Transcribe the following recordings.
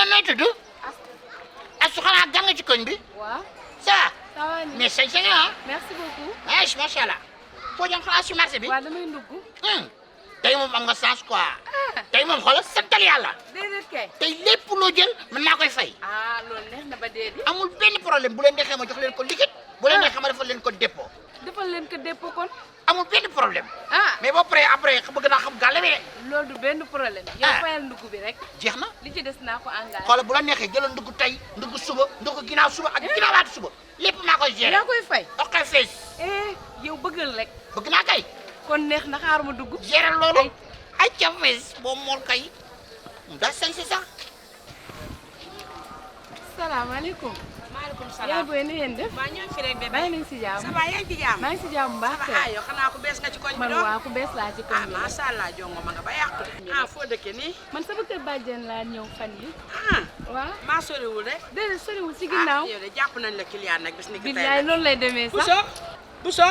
mais tudd asu xanaa gan nga ci koñ bi waaw ça ça va nii mais sañ ah merci beaucoup macha allah foo jëm xalaat si marché bi waaw damay ndugg tey moom am nga chance quoi tey moom xoolal santal yàlla déedéet kay tey lépp loo jël man maa koy fay ah loolu neex na ba dee di amul benn problème bu leen neexee ma jox leen ko liquide bu leen neexee ma defal leen ko dépôt defal leen ko dépôt kon amul benn problème ah mais boo paree après bëgg naa xam gàlle bi de loolu du benn problème yow fayal ndugg bi rek jeex na li ci des naa ko engagé xoolal bu la neexee jëlal ndugg tey ndugg suba ndugg ginnaaw suba ak ginnaawaati suba lépp maa koy gérer yaa koy fay ok fees yow bëggal rek bëgg naa kay kon neex na xaaruma dugg gérer loolu ay ca fees boo mool kay daa sañ si sax salaamaaleykum maaleykum yaa salaam. booy na ngeen def maa ñëw fi rek bébé. bàyyi nañ si jàmm ça va yaa ngi ci jàmm. maa ngi si jàmm bu baax ça va yow xanaa ko bees nga ci koñ bi man doon. waa ku bees laa ci koñ bi la. macha allah jongo ma nga ba yàqu de. foo dëkkee nii. man sama kër bàjjen laa ñëw fan yi waaw maa soriwul de. déedéet soriwul si ginnaaw yow de jàpp nañ la client nag bis ni ki tey billaay loolu lay demee sax Bousso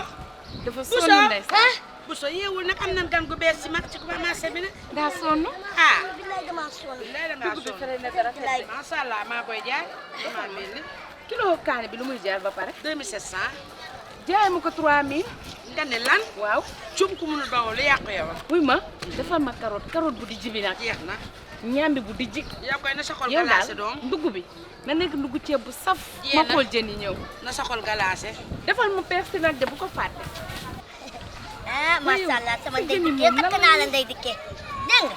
dafa Bousso sonn ndeysaan Bousso yeewul nag am nañ gan gu bees ci marché bi nag. daa sonn billaay da ngaa dugub bi sonn. fere na dara fere macha allah maa koy jaay. maa mel ni kilo kaane bi lu muy jar ba pare 2700. jaay ma ko 3000 nga ne lan. waaw cum ku munul bawoo lu yàqu yow. wuy ma defal ma carotte bu dijji bi nag jeex na. ñaambi bu dijji yaa koy na sa xol yow galaase daal doom. ndugg bi na nekk ndugg ceeb bu saf Jéem ma a. xool jën yi ñëw na sa xol galaase. defal ma persil nag de bu ko fàtte macha allah sama jën ndey yi dikkee moom takk lan naa la la ndey dikkee dégg nga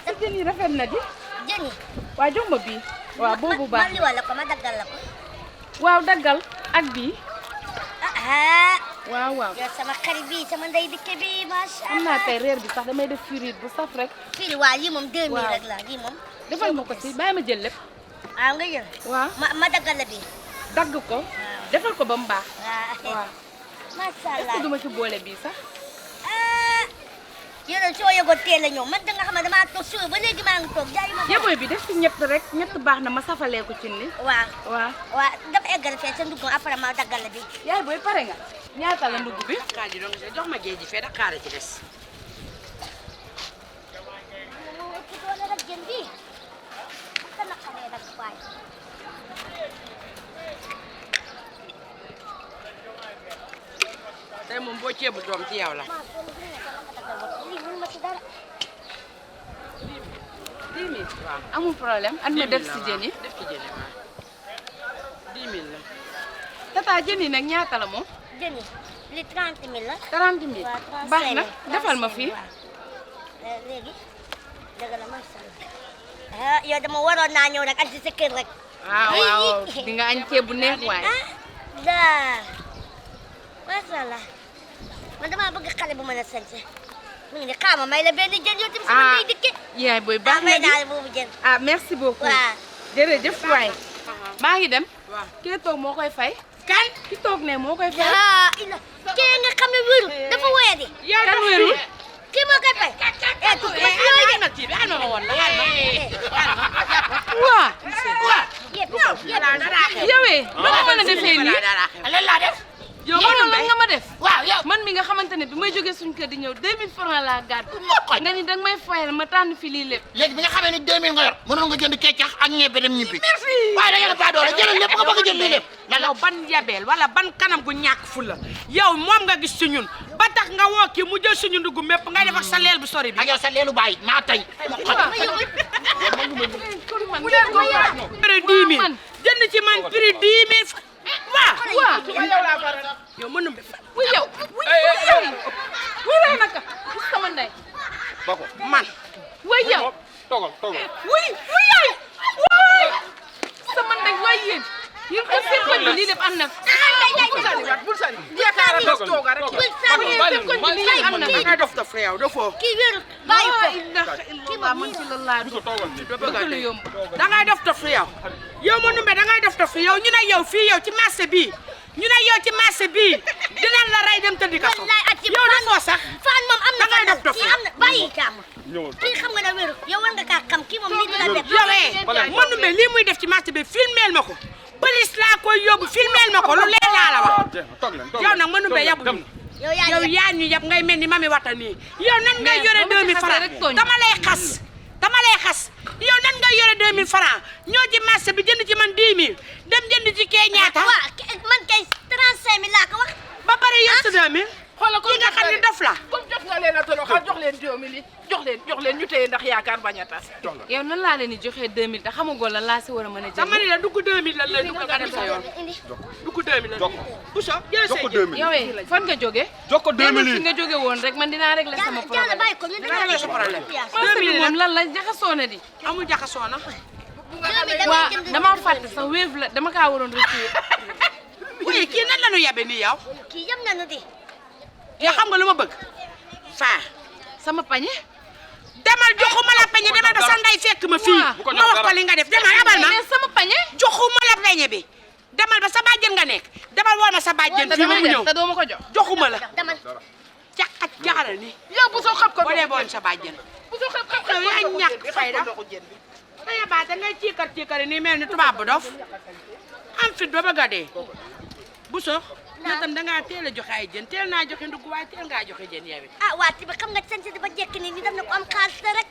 sa jën yi rafet na di jën yi. waa jox ma bii waaw boobu baax ma liwal la ko ma daggal la ko. waaw daggal ak bii ah waaw waaw yow sama xarit bi sama ndey dikkee bi macha am allah. naa tey reer bi sax damay def frite bu saf rek fii waa lii moom 2000 Waaw. rek la lii moom. defal ma ko ci bàyyi ma jël lépp ah nga jël. waaw ma daggal la bi dagg ko defal ko ba mu baax waaw. waaw macha est-ce allah. que duma ci boole bii sax ah yow soo yëgoon teel a ñëw man danga xam ne damaa toog suba ba léegi maa ngi toog jaayuma ko. yeboy bi def ci ñett rek ñett baax na ma safalee ko ci ni waaw waaw waaw dafa eggal fee sa ndugg après ma daggal la bi. yaay booy pare nga ñaata la ndugg bi Dakar ji dong jox ma géej gi fee Dakar ci des. moo ëpp doole rek jën bi ka naqaree rek waay. tey moom boo ceebu doom ci yow la. maa sonn bi nga ko daggal ba lii mënu ma ci dara. 10 000 waaw. amul problème an ma 10 000 def la ci waaw. jën yi def ci jën yi waaw. 10 000 la. tata jën yi nag ñaata la moom jën yi li 30 000 la. 30 000 waaw 35 000 baax na defal ma fii léegi dëgg la macha allah. ah yow dama waroon naa ñëw rek ak si sa kër rek. waaw waaw di nga añ ceeb bu neex waay ah daa macha allah man damaa bëgg xale bu mën a sañse mu ngi ne xaama may la benn jën yow tamit sama ah ndey dikke. yaay booy baax na may di naa la boobu jën. ah merci beaucoup waaw. jërëjëf waay maa ngi dem waaw. ki toog moo koy fay kan. ki toog ne moo koy fay yaa ila kee nga xam ne wéru dafa woya di kan wéru kii moo koy fay. tukki ma si yooyu de. na kii bi xaaral ma woon la waa yëpp yowee ba nga mën a defee nii lan laa def yow mënoon lan nga ma def waaw yow man mi nga xamante ne bi may jógee suñu kër di ñëw 2000 francs laa gàddu mokoñ nga ni danga may fayal ma tànn fi lii lépp léegi bi nga xamee ni 2000 nga yor mënoon nga jënd keccax ak ñebe dem ñibbi waaye da ngeen a baa doole jëlal lépp nga bëgg a jël lii lépp lan la yow ban yabeel wala ban kanam gu ñàkk fula yow moom nga gis ci ñun ba tax nga woo kii mu jël suñu ndugg mépp ngay def ak sa leel bu sori bi. ak yow sa leelu bàyyi maa tey prix 10 000 jënd ci man prix 10 000 waaw yow mënum bi fa wuy yow wuy rey naka sama ndey man wuy yow Toogal. wuy yaay wuy sama ndey waay yéen ko seen koñ bi lii lépp am na yaakaar daf tooga rek seen koñ bi lii lépp am na nga def daf yow dafoo kii wéru bàyyi ko. la ilaha illallah man ci la laa du bëgg lu yomb da ngay def daf yow yow ma numbe da ngay def daf yow ñu ne yow fii yow ci marché bii ñu ne yow ci marché bii dinañ la rey dem tëddi kaso wallaay at yow dafoo sax fan moom am na da ngay def dof kii am na bàyyi kàmm. kii xam nga ne wéru yow war nga kaa xam kii moom lii dina def. yowee ma numbe lii muy def ci marché bi filmeel ma ko police laa koy yóbbu filmeel ma ko lu leer laa la wax yow nag ma numbe yabu yow yaa yow ngi yaa ñu yab ngay mel ni mami wata nii yow nan ngay yore 2000 francs dama lay xas dama lay xas yow nan nga yore 2000 francs ñoo ci marché bi jënd ci man 10 000 dem jënd ci kee ñaata. waaw man kay 35 000 laa ko wax. ba pare yor sa 2000. xoolal ki nga xam ne dof la. comme jox nga leen a toroxal jox leen 2000 yi jox leen ñu téye ndax yaakaar bañ a tas. yow nan laa leen di joxee 2000 te xamagoo la laa si war a mën a jënd. dama ne la dugg 2000 lan la dugg nga dem sa yoon. dugg 2000 lan. Bousso jëlee say jël. yow fan nga jóge. jox ko 2000 fi nga jóge woon rek man dinaa régler sama problème. Diallo bàyyi ko ñu dina régler sa problème. 2000 yi moom lan la jaxasoo na di. amul jaxasoo na. waa dama fàtte sax wéef la dama kaa waroon retiré. oui kii nan la ñu yabe nii yow. kii yam nañu di. yow xam nga lu ma bëgg. faa. sama pañe. demal joxuma la peñe demal ba sa ndey fekk ma fii. ma wax ko li nga def demal abal ma. mais sama pañe. joxuma la peñe bi. demal ba sa bàjjen nga nekk. demal woo ma sa bàjjen fii mu ñëw. te doo ma ko jox. joxuma la. demal. caqat jaxaral ni. yow bu soo xam ko. boo dee boon sa bàjjen. bu soo xam yow yaa ñàkk fayda. da yabaate ngay ciikar nii mel ni tubaab bu dof. am fit ba bëgg a dee. bu so na tam dangaa teel a joxe ay jën teel naa joxe ndugg waaye teel ngaa joxe jën yow it. ah waa ti ba xam nga sant di ba jekk nii ñu def na ko am xaalis la rek.